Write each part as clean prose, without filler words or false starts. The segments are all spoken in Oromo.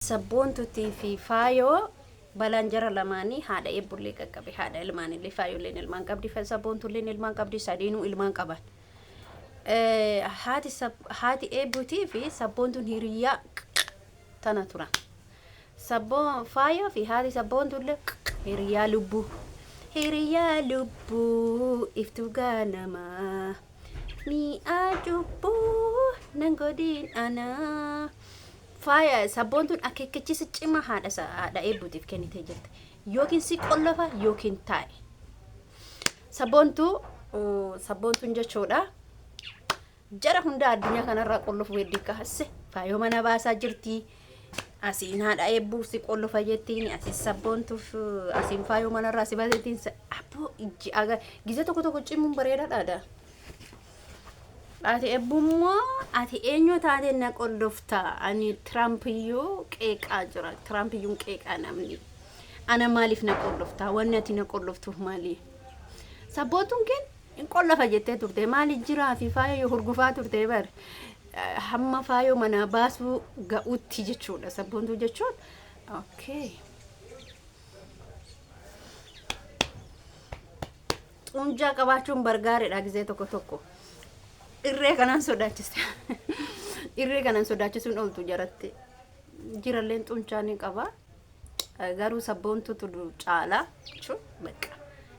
Sabboontutii fi Faayoo balaan jara lamaanii haadha eebbullee qaqqabe, haadha ilmaanillee. Faayolleen ilmaan qabdi, Sabboontulleen ilmaan qabdi, sadeenuu ilmaan qaban. Haati haati eebbutii fi Sabboontuun hiriyaa tana turan. Sabboo Faayoo fi haati Sabboontullee hiriyaa lubbuu. Hiriyaa lubbuu iftuu ganamaa mi'aa cubbuu nan godhin anaa. Faaya Sabboontuun akeekkachiisa cimaa haadha haadha eebbuutiif kennitee jirti. Yookiin si qollafa yookiin taa'e. Sabboontuu, Sabboontuun jechuudha. Jara hunda addunyaa kanarraa qollofu hedduu kaase Faayoo mana baasaa jirti. Asiin haadha eebbuu si qollofa jettiin, asiin Sabboontuuf, asiin Faayoo manarraa si baasettiin. Abboo, ijji aga gizee tokko tokko cimuun bareedaadha. Ati ebbummoo, ati eenyu taate na qollofta? Ani Tiraampiyyuu qeeqaa jira. Tiraampiyyuun qeeqaa namni. Ana maaliif na qollofta? Wanni ati na qolloftuuf maali? Sabboontuun keen hin qollafa jettee turte. Maali jiraa fi Faayoo hurgufaa turte bar. Hamma Faayoo manaa baasuu ga'utti jechuudha. Sabboontuu jechuun. Okay. Xunjaa qabaachuun bargaareedha gizee tokko tokko. Irree kanaan sodaachiste. Irree kanaan sodaachisuun ooltu jaratti. Jiralleen xunchaa ni qaba. Garuu Sabboontutu caala jechuun bakka.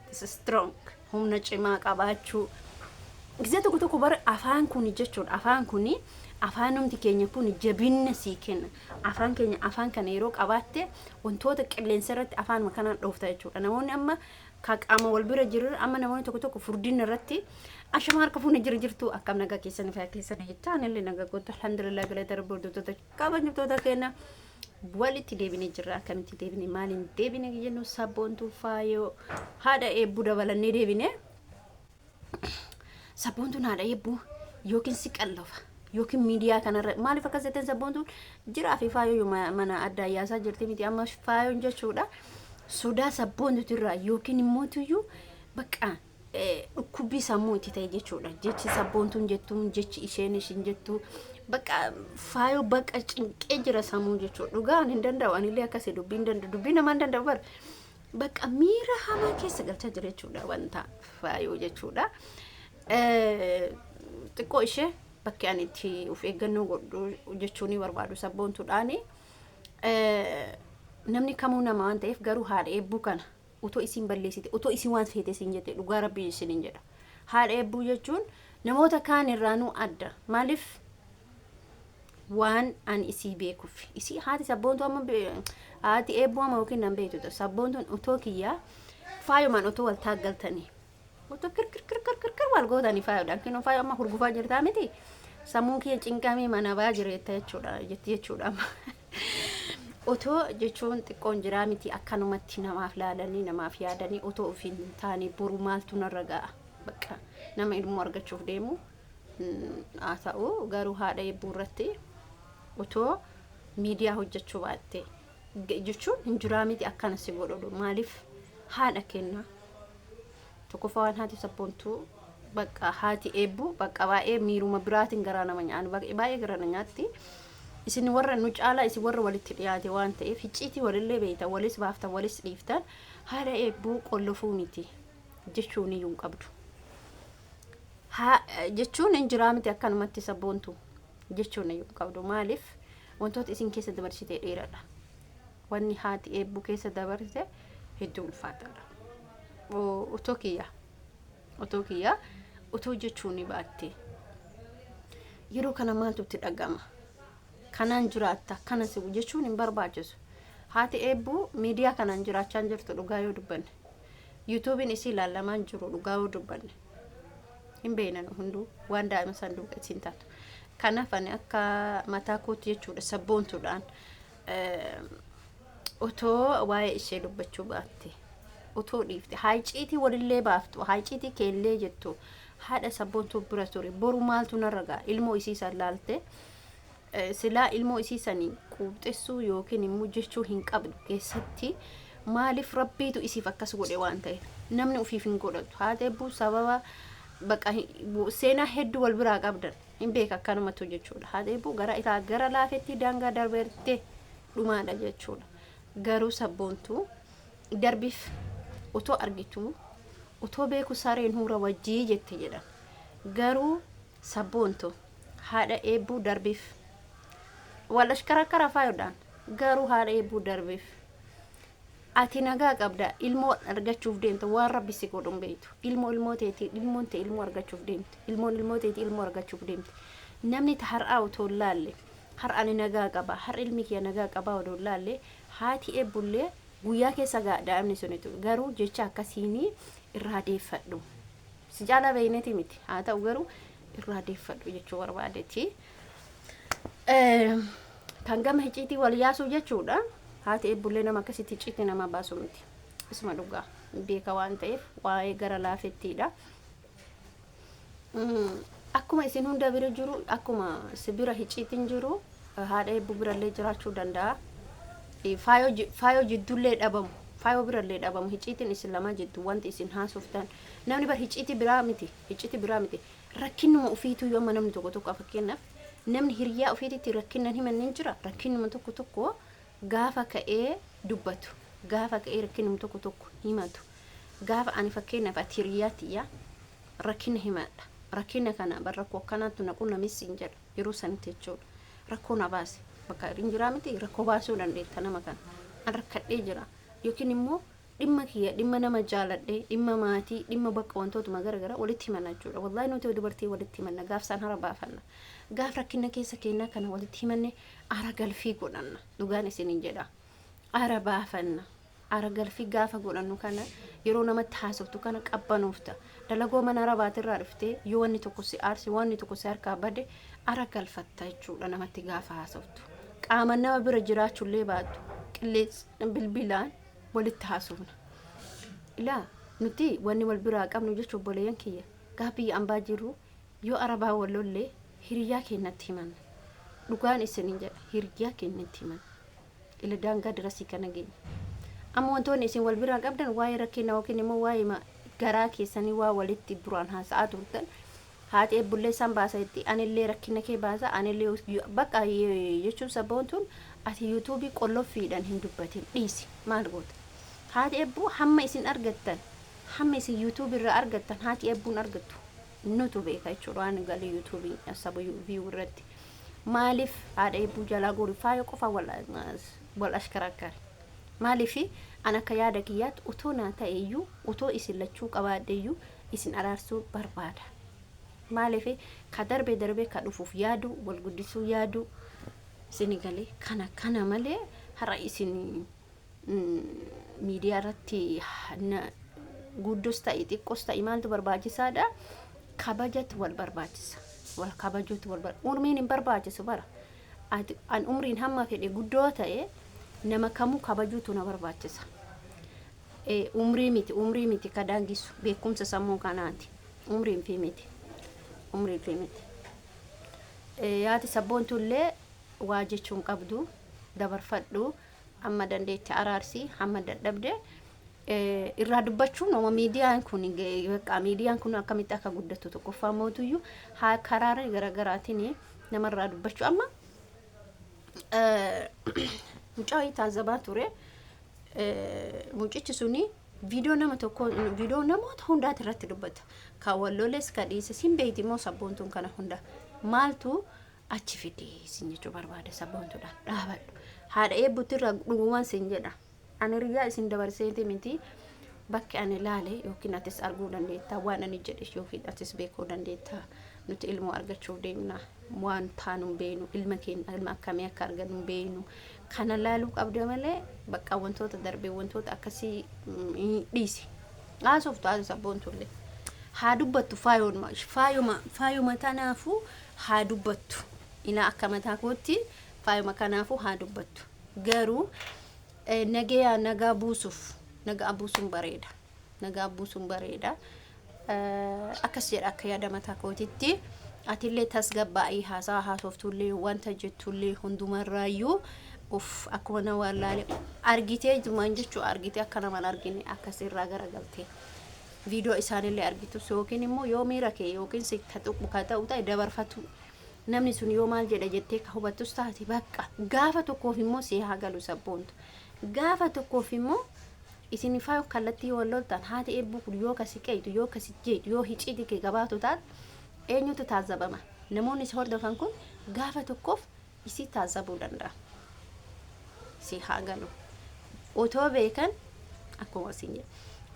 This is strong. Humna cimaa qabaachuu. Gizee tokko tokko bara afaan kuni jechuudha. Afaan kuni, afaanumti keenya kun jabinna sii kenna. Afaan keenya, afaan kana yeroo qabaatte wantoota qilleensa irratti afaanuma kanaan dhoofta jechuudha. Namoonni amma ka qaama wal bira jiru, amma namoonni tokko tokko furdina irratti, "Ashama, harka fuune, jira jirtu, akkam, nagaa keessan, fayyaa keessan?" jechaa, anillee nagaa gootu, alhamdulillah, galata Rabbi. Hordoftoota, kabajamtoota keenya, walitti deebinee jirra. Akkamitti deebine, maaliin deebine jennu, Sabboontuu, Faayoo, haadha eebbuu dabalannee deebine. Sabboontuun haadha eebbuu yookiin si qallofa yookiin miidiyaa kanarra maaliif akkas jetteen? Sabboontuun jiraa fi Faayoo mana adda yaasaa jirti miti? Amma Faayoon jechuudha sodaa Sabboontuutirraa yookiin immoo tuyyuu bakka dhukkubbii sammuu itti ta'e jechuudha. Jechi Sabboontuun jettuun, jechi isheen ishin jettu, bakka Faayoo bakka cinqee jira sammuu jechuudha. Dhugaa ani hin danda'u, anillee akkasii dubbii hin danda'u, dubbii namaa hin danda'u bara. Bakka miira hamaa keessa galchaa jira jechuudha wanta Faayoo jechuudha. Xiqqoo ishee bakki ani itti of eeggannoo godhu jechuu ni barbaadu Sabboontuudhaani. Namni kamuu nama waan ta'eef, garuu haadha eebbuu kana utoo isin balleessite, utoo isin waan feete isin jette, dhugaa Rabbii isinin jedha. Haadha eebbuu jechuun namoota kaan irraanuu adda. Maaliif? Waan ani isii beekuuf. Isii haati Sabboontuu amma, haati eebbuu amma yookiin nan beektu, Sabboontuun utoo kiyyaa Faayomaan otoo wal taaggaltanii, otoo kirkir kirkir kirkir wal gootanii Faayoodhaan, kinoo Faayoo amma hurgufaa jirtaa miti, sammuun kiyya cinqamee mana baa jireetta jechuudha jetti jechuudha amma. Otoo jechuun xiqqoon jiraa miti, akkanumatti namaaf laalanii, namaaf yaadanii, otoo ofiin hin taane boru maaltu narra ga'a? Bakka nama ilmoo argachuuf deemu haa ta'u, garuu haadha eebbuu irratti otoo miidiyaa hojjechuu baatte jechuun hin jiraa miti, akkana si godhu maaliif haadha kenna? Tokkoffaa waan haati Sabboontuu, bakka haati eebbuu bakka baay'ee miiruma biraatiin garaa nama nyaanu, baay'ee garaa na nyaatti. Isin warra nu caalaa, isin warra walitti dhiyaate waan ta'eef icciitii walillee beektan, walis baaftan, walis dhiiftan. Haadha eebbuu qollofuu miti jechuun iyyuu hin qabdu. Haa jechuun hin jiraa miti, akkanumatti Sabboontu jechuun iyyuu hin qabdu. Maaliif? Wantoota isin keessa dabarsite dheeraadha. Wanni haati eebbuu keessa dabarsite hedduu ulfaataadha. Otoo kiyya, otoo kiyya, otoo jechuun ni baatte yeroo kana maaltu itti dhagama? Kanaan jiraatta, kana si jechuun hin barbaachisu. Haati eebbuu miidiyaa kanaan jiraachaa hin jirtu, dhugaa yoo dubbanne. YouTubeiin isii ilaalamaa hin jiru, dhugaa yoo dubbanne. Hin beeknan hunduu waan daa'ima sanduuqa isiin taatu. Kanaaf ani akka mataa kootti jechuudha, Sabboontuudhaan otoo waa'ee ishee dubbachuu baatte, otoo dhiifte, haayiciitii walillee baaftu, haayiciitii keellee jettu, haadha Sabboontuu bira ture, boru maaltu narra ga'a? Ilmoo isii san laalte silaa ilmoo isii sanii quuxessuu yookiin immoo jechuu hin qabdu keessatti. Maaliif? Rabbiitu isiif akkas godhe waan ta'eef, namni ofiif hin godhatu. Haati eebbuu sababa baqa seenaa hedduu wal biraa qabdan hin beeka akkanumatu jechuudha. Haati eebbuu gara isaa gara laafetti daangaa darberte. Dhumaadha jechuudha. Garuu Sabboontuu darbiif otoo argitu otoo beeku sareen huura wajjii jette jedhan. Garuu Sabboontu haadha Eebbuu darbiif wal ashkarakkara faayodhaan, garuu haadha Eebbuu darbiif. Ati nagaa qabda, ilmoo argachuuf deemta, waan Rabbi si godhu hin beektu. Ilmoo ilmoo teetii, ilmoon tee ilmoo argachuuf deemti, ilmoon ilmoo teetii ilmoo argachuuf deemti. Namni ta har'aa otoo hin laalle, har'a ani nagaa qaba, har'a ilmi kiyya nagaa qabaa odoo hin laalle, haati Eebbullee guyyaa keessa ga'a daa'imni sunitu. Garuu jecha akkasiinii irraa deeffadhu. Si caalaa beeyneeti miti, haa ta'u, garuu irraa deeffadhu jechuu barbaadeeti. Kan gama hiciitii wal yaasuu jechuudha. Haati Eebbullee nama akkasitti hiciitii nama baasu miti. Isuma dhugaa beeka waan ta'eef waa'ee gara laafettiidha. Akkuma isin hunda bira jiru, akkuma si bira hiciitiin jiru, haadha Eebbuu birallee jiraachuu danda'a. Faayoo jiddullee dhabamu. Faayoo birallee dhabamu. Hiciitiin isin lamaa jidduu wanti isin haasoftan. Namni bar hiciitii biraa miti. Hiciitii biraa miti. Rakkinuma ofiituu yoo amma namni tokko tokko, fakkeenyaaf, namni hiriyaa ofiititti rakkinnan himanne hin jira. Rakkinuma tokko tokko gaafa ka'ee dubbatu. Gaafa ka'ee rakkinuma tokko tokko himatu. Gaafa ani, fakkeenyaaf, ati hiriyaa tiyya, rakkina himadha. Rakkina kana bar rakkoo akkanaatu na qunnamis siin jedha yeroo sanitti jechuudha. Rakkoo na baase. Bakka hin jiraa miti, rakkoo baasuu dandeetta nama kana. An rakkadhee jira. Yookiin immoo dhimma kiyya, dhimma nama jaaladhee, dhimma maatii, dhimma bakka wantootuma gara walitti himanna jechuudha. Wallaahi nuti dubartii walitti himanna, gaaf isaan hara baafanna. Gaaf rakkina keessa keenyaa kana walitti himanne ara galfii godhanna. Dhugaan isiniin jedha. Ara baafanna. Ara galfii gaafa godhannu kana, yeroo namatti haasoftu kana qabbanuufta. Dalagoo mana arabaatirraa dhuftee yoo wanni tokko si aarse, wanni tokko si harkaa bade, ara galfatta jechuudha namatti gaafa haasoftu. Qaama nama bira jiraachuullee baattu qilleensa bilbilaan walitti haasofna. Ilaa, nuti wanni wal biraa qabnu jechuun, obboleeyyan kiyya, gaafa biyya ambaa jirru yoo arabaa wal lollee hiriyaa keenyatti himanna. Dhugaan isiniin jedha, hiriyaa keenyatti himanna. Ila daangaa dirasii kana geenya. Amma wantoonni isin wal biraa qabdan waa'ee rakkina yookiin immoo waa'ee garaa keessanii waa walitti duraan haasa'aa turtan, haati Eebbullee isaan baasa itti, anillee rakkina kee baasa, anillee bakka jechuun. Sabboontuun, ati YouTubeii qolloffiidhaan hin dubbatin, dhiisi, maal goota? Haati Eebbuu hamma isin argattan, hamma isin YouTubeii irraa argattan haati Eebbuun argattu nutu beeka jechuudha. Waan galii YouTubeii saba view irratti maaliif haadha Eebbuu jalaa goori? Faaya qofa wal ashkarakkare maaliif? An akka yaada kiyyaatti otoo naa ta'e iyyuu, otoo isin lachuu qabaadhe iyyuu, isin araarsuu barbaada. Maaliif? Ka darbe darbe, ka dhufuuf yaadu, wal guddisuu yaadu isin galee kana malee, har'a isin miidiyaa irratti guddus ta'e xiqqoos ta'e maaltu barbaachisaadha? Kabajatu wal barbaachisa, wal kabajuutu wal umriin hin barbaachisu bara. An umriin hamma fedhe guddoo ta'e nama kamuu kabajuutu na barbaachisa. Umrii miti, umrii miti ka daangisu, beekumsa sammuu kanaati. Umriin fi miti, umriin fi miti. Yaati Sabboontullee waa jechuun qabdu, dabarfadhu. Amma dandeetti araarsii, hamma dadhabde irraa dubbachuun nama. Miidiyaan kun bakka miidiyaan kun akkamitti akka guddatu tokkoffaa mootuyyuu haa karaalee garaagaraatiin namarraa dubbachuu. Amma mucaa taazabaa ture. Mucichi suni viidiyoo nama tokko, viidiyoo namoota hundaati irratti dubbata. Ka walloles, ka dhiise sin beeyti immoo Sabboontuun kana hunda maaltu achi fidee sin jechuu barbaada. Sabboontuudhaan dhaabadhu, haadha Eebbutti irraa dhugumaan sin jedha. Ani hiriyaa isin dabarseeti miti. Bakki ani ilaale yookiin atis arguu dandeetta waan ani jedhe, yookiin atis beekuu dandeetta. Nuti ilmoo argachuuf deemna, waan taanu hin beeknu, ilma keenya ilma akkamii akka argannu hin beeknu. Kana laaluu qabda malee bakka wantoota darbee, wantoota akkasii dhiisi. Haasoftu haasa, Sabboontullee haa dubbattu. Faayoma faayoma faayoma tanaafuu haa dubbattu. Ilaa, akka mataa kootti faayoma kanaafuu haa dubbattu, garuu nagayaa nagaa buusuuf, nagaa buusuun bareeda, nagaa buusuun bareeda. Akkas jedha akka yaada mataa kootitti. Atillee tasgabbaa'ii, haasaa haasoftullee, wanta jettullee hundumarraayyuu uf akkuma nama wallaale argitee jumaan jechuu argitee, akka naman argine akkasirraa garagaltee viidiyoo isaanillee argitus, yookiin immoo yoo miira kee yookiin si ka tuqu ka ta'u ta'e dabarfatu. Namni sun yoo maal jedha jettee ka hubattus taate, bakka gaafa tokkoof immoo si haa galu Sabboontu. Gaafa tokkoof immoo isin faa kallattii wal loltan, haati eebbuu kun yoo kasi qeeytu, yoo kasi jeetu, yoo hiciiti kee gabaatu taate, eenyutu taazabama? Namoonni si hordofan kun gaafa tokkoof isii taazabuu danda'a. Si haa galu. Otoo beekan, akkuma isin jedhe,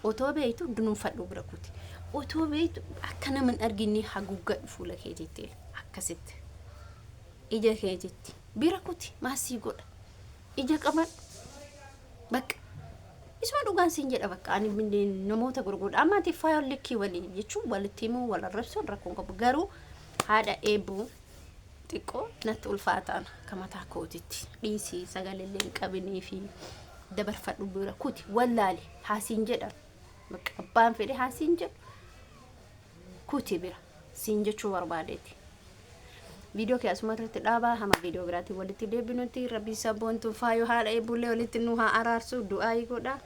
otoo beektu dunuunfadhu bira kuti. Otoo beektu akka nama hin arginne haguuggadhu fuula keetiitti, akkasitti ija keetitti bira kuti. Maasii godha, ija qabadhu. Bakka isuma dhugaan siin jedha, bakka ani namoota gurguddaa amma ati faayoon likkii walii jechuun walitti himuu, wal arrabsuun rakkoon qabu, garuu haadha eebbuu xiqqoo natti ulfaataan akka mataa kootitti. Dhiisii, sagalee hin qabinii fi dabarfadhu bira kuti. Wallaali haasiin jedhan, bakka abbaan fedhe haasiin jedhu, kuti bira siin jechuu barbaadeeti. Viidiyoo kee asuma irratti dhaabaa. Hama viidiyoo biraatiin walitti deebinutti, Rabbi Sabboontuu faayoo haadha eebbullee walitti nu haa araarsu du'aa godha.